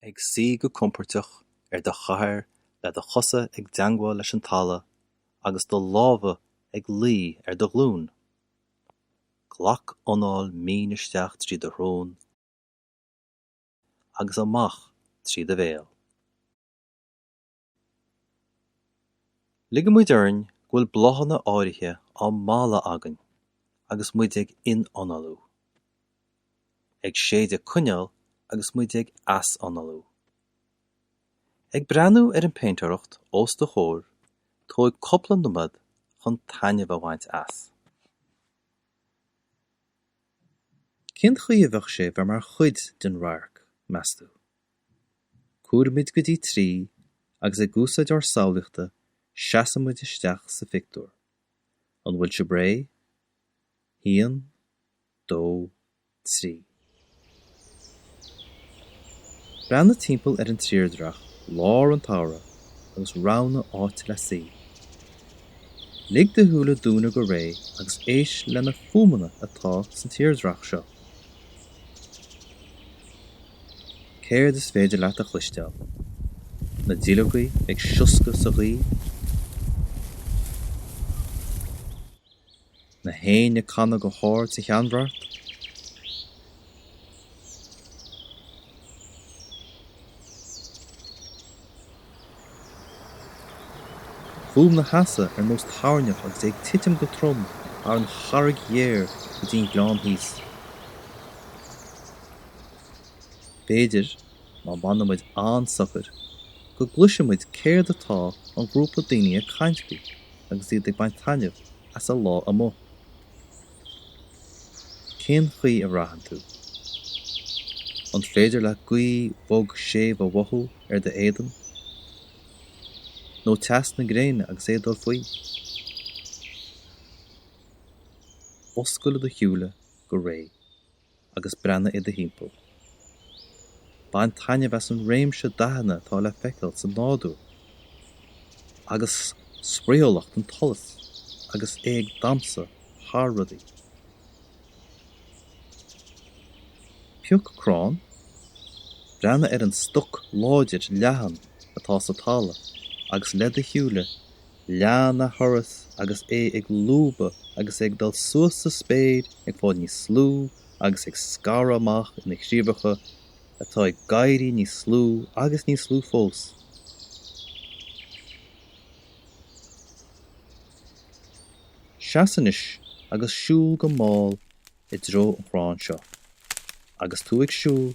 Ag suí go compordach ar do chathaoir le do chosa ag teagmháil leis an talamh agus do lámha ag luí ar do ghlúin. Glac anáil mín isteach trí do shrón agus amach trí do bhéal. Ligfidh muid orainn go bhfuil bláthanna áirithe á mbailiú againn agus muid ag ionanálú. Ag séideadh coinneal agus muid ag easanálú. Ag breathnú ar an bpéintéireacht os do chomhair, tóg cúpla nóiméad chun taitneamh a bhaint as. Cén chaoi a bheadh sé bheith mar chuid den radharc, meas tú? Comhairfimid go dtí 3 agus ag úsáid ár samhlaíochta seasfaimid isteach sa phictiúr. An bhfuil sibh réidh? Haon, dó, trí. Breathnaigh timpeall ar an tírdhreach lár an tsamhraidh agus roghnaigh áit le suí. Lig do shúile dúnadh go réidh agus éist le na fuaimeanna atá sa tírdhreach seo. Céard is féidir leat a chloisteáil? Na duilleogaí ag sioscadh sa ghaoth? Na héin ag canadh go hard sa cheannbhrat? Fuaim na heasa ar nós toirneach agus é ag titim go trom thar an charraig ghéar go dtí an gleann thíos. B'fhéidir, má fhanann muid an-socair, go gcloisfidh muid céard atá an grúpa daoine ag caint faoi agus iad ag baint taitneamh as a lá amuigh. Cén chaoi a bhraitheann tú? An féidir leat gaoth bhog séimh a mhothú ar d'éadan? Nó teas na gréine agus é ag dul faoi? Oscail do shúile go réidh agus breathnaigh i do thimpeall. Bain taitneamh as an réimse dathanna atá le feiceáil sa nádúr agus spraíúlacht an tsolais agus é ag damhsa thar rudaí. Pioc crann, breathnaigh ar an stoc láidir leathan atá sa talamh agus le do shúile, lean a thuras agus é ag lúbadh agus é ag dul suas sa spéir ag fáil níos lú agus ag scaradh amach ina chraobhacha atá ag éirí níos lú agus níos lú fós. Seas anois agus siúl go mall i dtreo an chrainn seo. Agus tú ag siúl,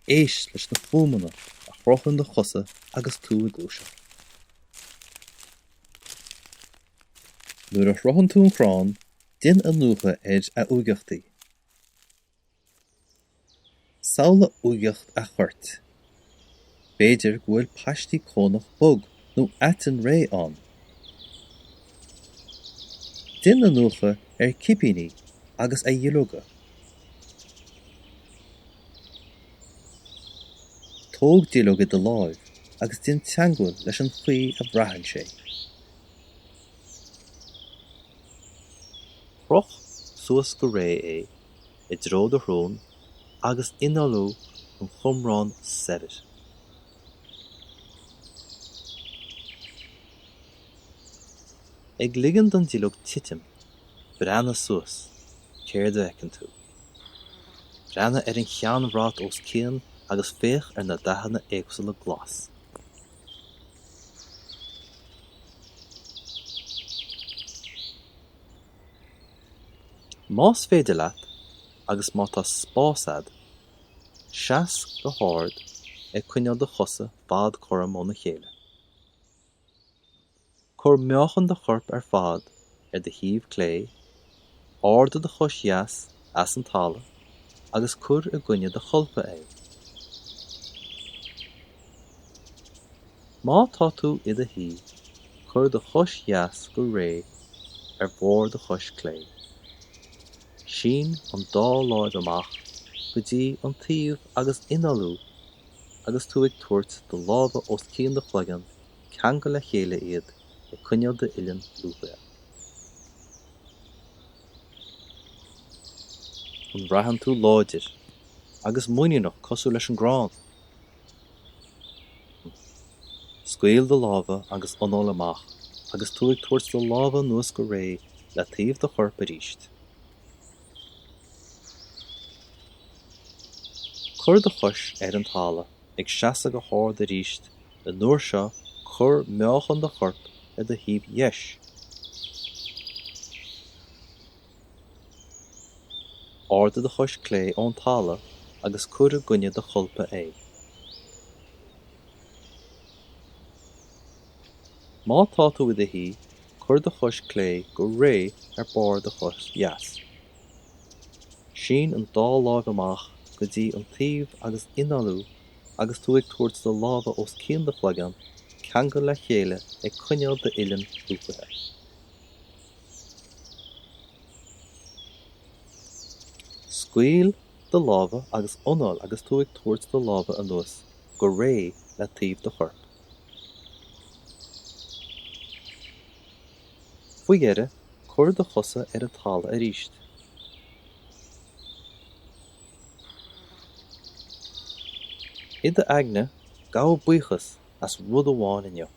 éist leis na fuaimeanna a chruthaíonn do chosa agus tú ag gluaiseacht. Nuair a shroicheann tú an crann, déan iniúchadh ar a uigeachtaí. Samhlaigh uigeacht a choirt. B'fhéidir go bhfuil paistí cónach bog nó aiteann réidh ann. Déan iniúchadh ar chipíní agus a dhuilleoga. Tóg duilleog i do láimh agus déan teagmháil leis an chaoi a bhraitheann sé. Croch suas go réidh é i dtreo do shrón agus análú an cumhrán saibhir. Ag ligean don duilleog titim, breathnaigh suas, céard a fheiceann tú? Breathnaigh ar an cheannbhrat os cionn agus féach ar na dathanna éagsúla glas. Más féidir leat, agus má tá spás agat, seas go hard ag coinneáil do chosa fad cothrom óna chéile. Cuir meáchan do choirp ar fad ar do thaobh clé, ardaigh do chois dheas as an talamh agus cuir i gcoinne do cholpa é. Má tá tú i do shuí, cuir do chois dheas go réidh ar bharr do chois clé. Sín an dá láimh amach go dtí an taobh agus análú agus tú ag tabhairt do lámha os cionn do chloigeann, ceangail le chéile iad ag coinneáil d'uillinn lúthmhaol. An mbraitheann tú láidir agus muiníneach cosúil leis an gcrann? Scaoil do lámha agus anáil amach agus tú ag tabhairt do lámha anuas go réidh le taobh do choirp arís. Cuir do chois ar an talamh, ag seasamh go hard arís, an uair seo cuir meáchan do choirp ar do thaobh dheis. Ardaigh do chois clé ón talamh agus cuir i gcoinne do cholpa é. Má tá tú i do shuí, cuir do chois clé go réidh ar barr do chos dheas. Sín an dá láimh amach go dtí an taobh agus análú agus tú ag tabhairt do lámha os cionn do chloigeann, ceangal le chéile ag coinneáil d'uillinn lúbaithe. Scaoil do lámha agus anáil agus tú ag tabhairt do lámha anuas go réidh le taobh do choirp. Faoi dheireadh, cuir do chosa ar an talamh arís. I d'aigne, gabh buíochas as rud amháin inniu.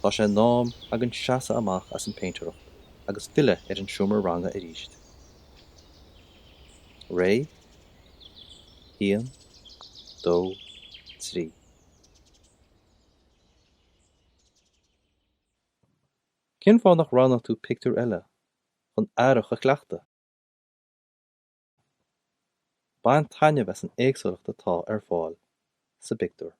Tá sé in am againn seasamh amach as an bpéintéireacht agus filleadh ar an seomra ranga arís. Réidh? Haon, dó, trí. Cén fáth nach roghnódh tú pictiúr eile chun aireach a chleachtadh? Bain taitneamh as an éagsúlacht atá ar fáil sa bpictiúr.